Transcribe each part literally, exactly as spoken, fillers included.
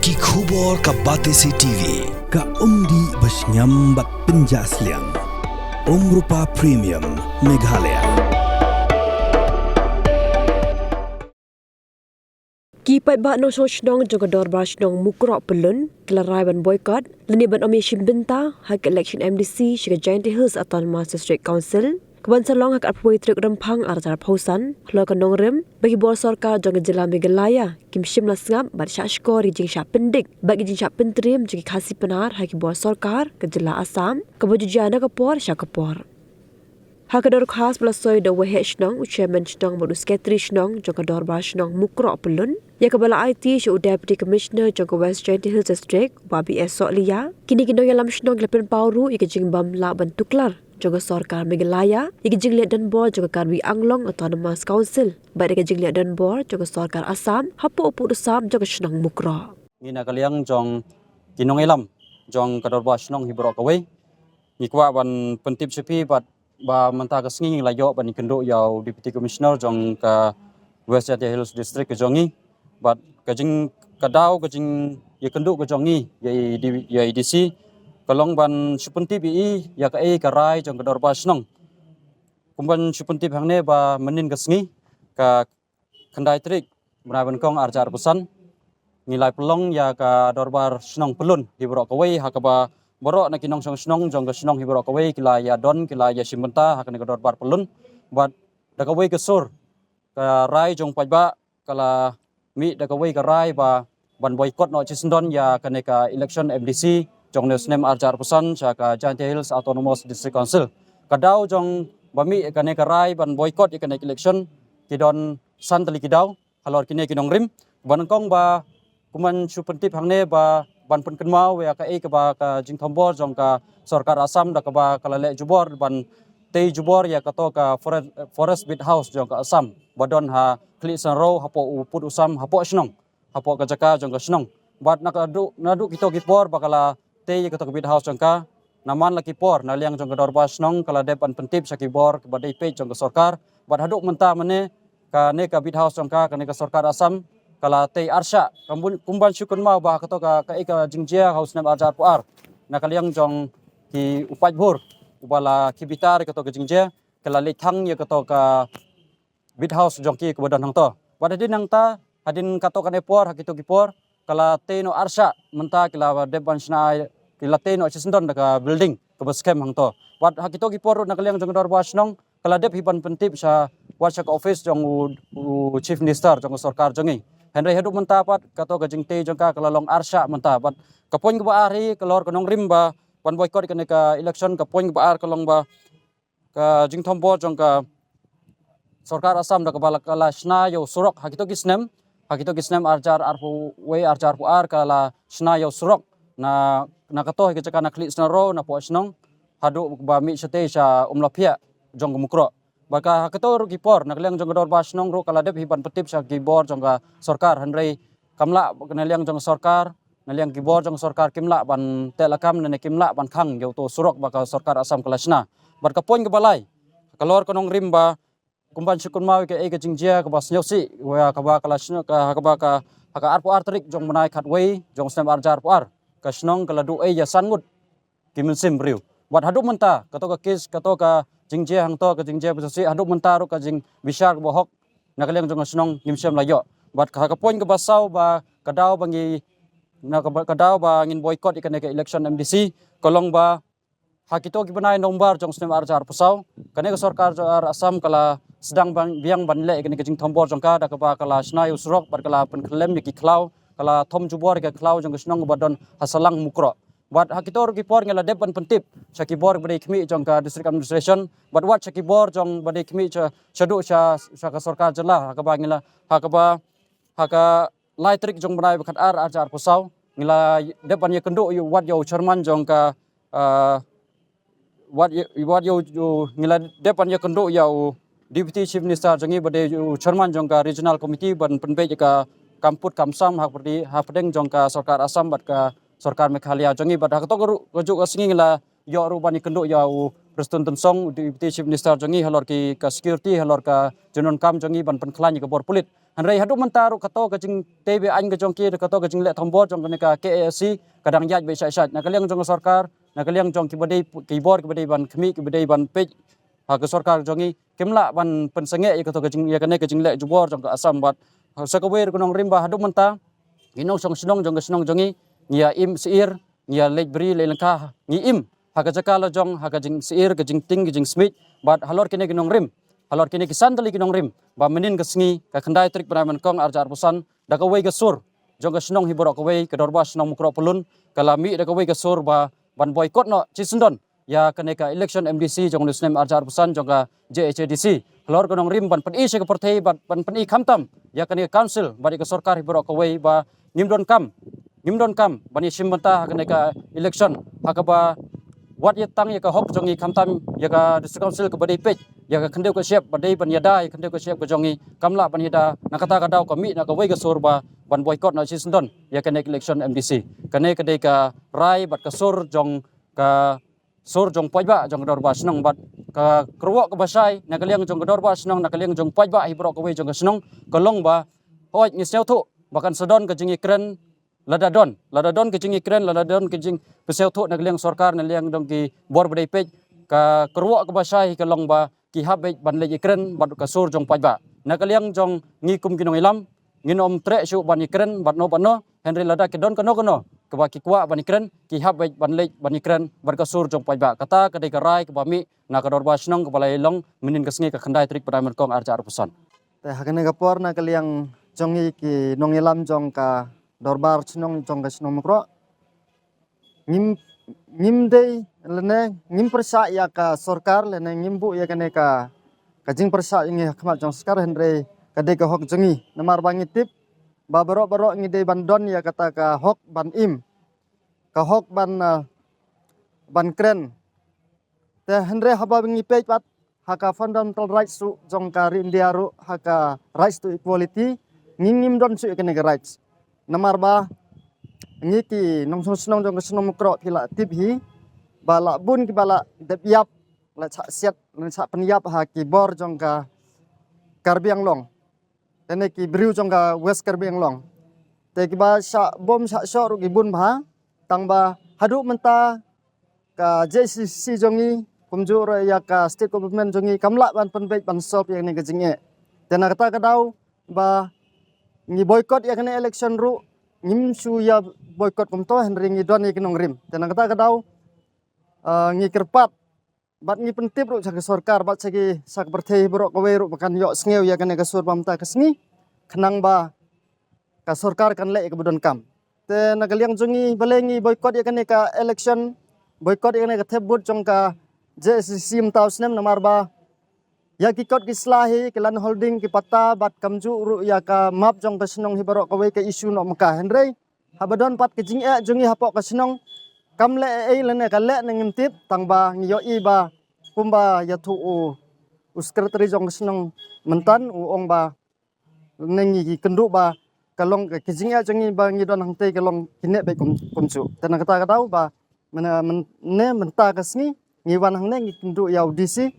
Ki khubor ka Batesi T V. Ka umdih ba shngiam bad pynjah sliang. Umrupa Premium Meghalaya. Ki paidbah nongshong shnong jong ka Dorbar Shnong Mukroh Pyllun ki la rai ban boycott lane ban ym ïashim bynta ha ka election M D C sha ka Jaintia Hills Autonomous District Council, kaban sa long ha ka arphew wei tarik Rymphang arhajar arphew san, halor ka nongrim ba ki bor sorkar jong ka jylla Meghalaya kim shym la sngap bad shah shkor ïa ki jingshah pyndik bad ki jingshah pyntriem jong ki Khasi Pnar ha ki bor sorkar ka jylla Assam, kaba ju jia na ka por sha ka por. Ha ka dorkhas ba la soi da u Waheh Shnong, u Chairman Shnong bad u Secretary Shnong jong ka Dorbar Shnong Mukroh Pyllun, ïa kaba la aiti sha u Deputy Commissioner jong ka West Jaintia Hills District, u Bah B S Sohliya, kine ki nongïalam shnong ki la pynpaw ruh ïa ka jingbym lah ban tuklar jong ka sorkar Meghalaya ïa ka jingleh donbor jong ka Karbi Anglong Autonomous Council bad ïa ka jingleh donbor jong ka sorkar Assam hapoh u pud u sam jong ka shnong Mukroh. Ngi na ka liang jong ki nongïalam jong ka Dorbar Shnong hi baroh kawei, ngi kwah ban pyntip sha phi bad ba mynta ka sngi ngi la ïoh ban ïakynduh ïa u Deputy Commissioner jong ka West Jaintia Hills District ka jong ngi. Bad ka jing, ka daw ka jingïakynduh ka jong ngi ïa i D-, ïa i D C ka long ban shu pyntip ïa i ïa kaei ka rai jong ka Dorbar Shnong. Kumban shu pyntip hangne ba mynnin ka sngi, ka khyndai tarik bnai ba nyngkong arhajar arphew san, ngi la pynlong ïa ka Dorbar Shnong Pyllun hi baroh kawei, ha kaba baroh na ki nongshong shnong jong ka shnong hi baroh kawei ki la ïadon, ki la ïashim bynta ha kane ka Dorbar Pyllun. Bad da kawei ka sur, ka rai jong paidbah ka la mih da kawei ka rai ba ban boycott noh shisyndon ïa kane ka election M D C jong ne u snem arhajar arphew san sha ka Jaintia Hills Autonomous District Council. Ka daw jong ba mih kane ka rai ban boycott ïa kane ka election ki don san tylli ki daw halor kine ki nongrim. Ba nyngkong ba kumban shu pyntip hangne ba ban pynkynmaw ïa kaei kaba ka jingthombor jong ka sorkar Assam da kaba ka la leh jubor ban tei jubor ïa kato ka forest, forest beat house jong ka Assam ba don ha khlieh synro hapoh u pud u sam hapoh shnong, hapoh ka jaka jong ka shnong. Bad naduh, naduh kito ki por ba ka la tei ïa kato ka beat house jong ka, na man la ki por na liang jong ka Dorbar Shnong ka la dep ban pyntip sha ki bor kiba dei peit jong ka sorkar. Bad haduh mynta mynne kane ka beat house jong ka, kane ka sorkar Assam ka la tei arshah. Kumban, kumban shu kynmaw ba kato ka, kaei ka jingjia ha u snem arhajar arphew ar, na ka liang jong ki u paidbah uba la khie bitar ïa kato ka jingjia, ka la leit thang ïa kato ka beat house jong ki kaba don hangto. Bad hadien nangta, hadien kato kane por, ha kito ki por, ka la tei noh arshah, mynta ki la dep ban shna, ki la tei noh shisyndon da ka building kaba skhem hangto. Bad ha kito ki por ruh na ka liang jong ka Dorbar Shnong ka la dep hi ban pyntip sha, wat sha ka office jong u, u Chief Minister jong ka sorkar jong ngi. Hynrei haduh mynta pat kato ka jingtei jong ka ka la long arshah mynta. Bad ka point kaba ar hi halor ka nongrim ba ban boycott kane ka election, ka point kaba ar ka long ba ka jingthombor jong ka sorkar Assam da kaba la, ka la shna ïa u surok ha kito ki snem, ha kito ki snem arhajar arphew wei, arhajar arphew ar, ka la shna ïa u surok na, na kato hi ka jaka na khlieh synro napoh shnong haduh ba mih shatei sha Umlaphiah jong ka Mukroh. Bad ka ha kato ruh ki por na ka liang jong ka Dorbar Shnong ruh ka la dep hi ban pyntip sha ki bor jong ka sorkar, hynrei kam lah, na liang jong ka sorkar, na liang ki bor jong ka sorkar kim lah ban teh lakam ne kim lah ban khang ïa uto u surok ba ka sorkar Assam ka la shna. Bad ka point kaba lai halor ka nongrim ba kumban shu kynmaw ïa kaei ka jingjia kaba sngewsih, ïa kaba ka la shna, ka, kaba ka, ha ka arphew ar tarik jong u bnai khatwei jong u snem arhajar arphew ar, ka shnong ka la duh ei ïa san ngut ki mynsiem briew. Bad haduh mynta kato ka case, kato ka jingjia hangto, ka jingjia ba sngewsih, haduh mynta ruh ka jingbishar kaba hok na ka liang jong ka shnong ngim shym la ïoh. Bad ka, ka point kaba saw ba ka daw ba ngi, na ka, ka daw ba ngin boycott ïa kane ka election M D C ka long ba ha kito ki bnai November jong u snem arhajar arphew saw, kane ka sorkar jong ka Assam ka la sdang ban, biang ban leh ïa kane ka jingthombor jong ka da kaba ka la shna ïa u surok bad ka la pynkhyllem ïa ki khlaw, ka la thom jubor ïa ki khlaw jong ka shnong ba don ha sahlang Mukroh. Bad ha kito ruh ki por ngi la dep ban pyntip sha ki bor ba dei khmih jong ka district administration bad wat sha ki bor jong ba dei khmih sha, shaduh sha, sha ka sorkar jylla, ha kaba ngi la, ha kaba, ha ka lai tarik jong u bnai ba khatar arhajar arphew saw ngi la dep ban ïakynduh ïa, wat ïa u chairman jong ka, ah, wat ïa, wat ïa u, u, ngi la dep ban ïakynduh ïa u Deputy Chief Minister jong ngi ba dei u chairman jong ka Regional Committee ban pynbeit ïa ka kam put kam sam hapdeng, hapdeng jong ka sorkar Assam bad ka sorkar Meghalaya jong ngi. Bad ha kato ka ruh, kajuh ka sngi ngi la ïoh ruh ban ïakynduh ïa u Prestone Tynsong, u Deputy Chief Minister jong ngi, halor ki, ka security, halor ka jingdonkam jong ngi ban pynkhlaiñ ïa ka bor pulit. Hynrei haduh mynta ruh kato ka jingtei be-aiñ ka jong ki, kato ka jingleh thombor jong kane ka K A S C ka dang ïaid beit shait shait. Na ka liang jong ka sorkar, na ka liang jong kiba dei, ki bor kiba dei ban khmih, kiba dei ban peit ha ka sorkar jong ngi, kim lah ban pynsangeh ïa kato ka jing, ïa kane ka jingleh jubor jong ka Assam. Bad sa kawei ruh ka nongrim ba haduh mynta ki nongshong shnong jong ka shnong jong ngi, ngi ïa im syiar, ngi ïa leit bri leit lyngkha, ngi im ha ka jaka la jong, ha ka jingsyiar, ka jingtieng, ka jingsmit. Bad halor kine ki nongrim, halor kine ki san tylli ki nongrim, ba mynnin ka sngi ka khyndai tarik bnai Nyngkong ar hajar arphew san, da kawei ka sur jong ka shnong hi baroh kawei, ka Dorbar Shnong Mukroh Pyllun ka la mih da kawei ka sur ba ban boycott noh shisyndon ïa kane ka election M D C jong u snem ar hajar arphew san jong ka J H A D C. Halor ka nongrim ban pyni sha ka pyrthei, ban, ban pyni khamtam ïa kane ka council bad ïa ka sorkar hi baroh kawei ba ngim donkam, ngim donkam ban ïashim bynta ha kane ka election, ha kaba wat ïa tang ïa ka hok jong ngi, khamtam ïa ka District Council kaba dei peit ïa ka khyndew ka shyiap, ba dei ban ïada ïa ka khyndew ka shyiap ka jong ngi, kam lah ban ïada. Na kata ka daw ka mih na kawei ka sur ba ban boycott noh shisyndon ïa kane ka election M D C. Kane ka dei ka rai bad ka sur jong ka sur jong paidbah jong ka Dorbar Shnong. Bad ka kyrwoh kaba shai na ka liang jong ka Dorbar Shnong, na ka liang jong paidbah hi baroh kawei jong ka shnong, ka long ba, hooid, ngi sngewthuh ba kan sa don ka jingïakren lada don, lada don ka jingïakren, lada don ka jingpynsngewthuh na ka liang sorkar, na liang jong ki bor ba dei peit, ka kyrwoh kaba shai ka long ba ki hap beit ban leit ïakren bad ka sur jong paidbah. Na ka liang jong ngi kum ki nongïalam, ngin ym treh shuh ban ïakren bad no bad no, hynrei lada ki don kano kano kaba ki kwah ban ïakren, ki hap beit ban leit ban ïakren bad ka sur jong paidbah. Kata ka dei ka rai kaba mih na ka Dorbar Shnong kaba la ïa long mynnin ka sngi ka khyndai tarik bnai Nyngkong ar hajar arphew san. Te ha kane ka por, na ka liang jong ngi ki nongïalam jong ka Dorbar Shnong jong ka Shnong Mukroh, ngim, ngim dei lane ngim pyrshah ïa ka sorkar, lane ngim buh ïa kane ka, ka jingpyrshah ïa ngi ha khmat jong sorkar, hynrei ka dei ka hok jong ngi. Namar ba ngi tip ba baroh baroh ngi dei ban don ïa kata ka hok ban im, ka hok ban, ah, ban kren. Te hynrei haba ngi peit pat ha ka fundamental rights ruh jong ka ri India ruh, ha ka rights to equality, ngi ngim don shuh ïa kane ka rights. Namar ba ngi ki nongshong shnong jong ka Shnong Mukroh, phi la tip hi ba la bun kiba la dep ïap, la shah siat, la shah pynïap ha ki bor jong ka Karbi Anglong, lane ki briew jong ka West Karbi Anglong. Te kiba shah bom shah shoh ruh ki bun bha, tang ba haduh mynta ka J C C jong ngi, kumjuh ruh ïa ka state government jong ngi, kam lah ban pynbeit ban solve ïa kane ka jingeh. Te na kata ka daw ba ngi boycott ïa kane election ruh, ngim shu ïa boycott kumto, hynrei ngi don ïa ki nongrim. Te na kata ka daw, ah, ngi kyrpad bad ngi pyntip ruh sha ka sorkar bad sha ki, sha ka pyrthei baroh kawei ruh ba kan ïohsngew ïa kane ka sur ba mynta ka sngi, khnang ba ka sorkar kan leh ïa kaba donkam. Te na ka liang jong ngi, balei ngi boycott ïa kane ka election, boycott ïa kane ka thep vote jong ka J S C C mynta u snem? Namar ba ïa ki kot ki sla hi, ki land holding, ki patta, bad kumjuh ruh ïa ka map jong ka shnong hi baroh kawei ka issue noh mynta. Hynrei haba don pat ka jingeh jong ngi hapoh ka shnong, kam leh ei ei lane ka leh ne ngim tip, tang ba ngi ïohi ba kumba ïathuh u, u secretary jong ka shnong mynta, u ong ba ne ngi kynduh ba ka long ka, ka jingeh jong ngi ba ngi don hangtei ka long kine beit kum, kumjuh. Te na kata ka daw ba mynne, mynne mynta ka sngi ngi wan hangne, ngi kynduh ïa u D C.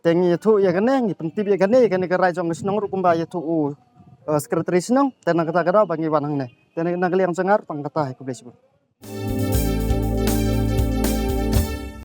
Te ngi ïathuh ïa kane, ngi pyntip ïa kane, ïa kane ka rai jong ka shnong ruh kumba ïathuh u, eh, secretary shnong. Te na kata ka daw ba ngi wan hangne. Te na, na ka liang jong nga tang kata hi, khublei shibun.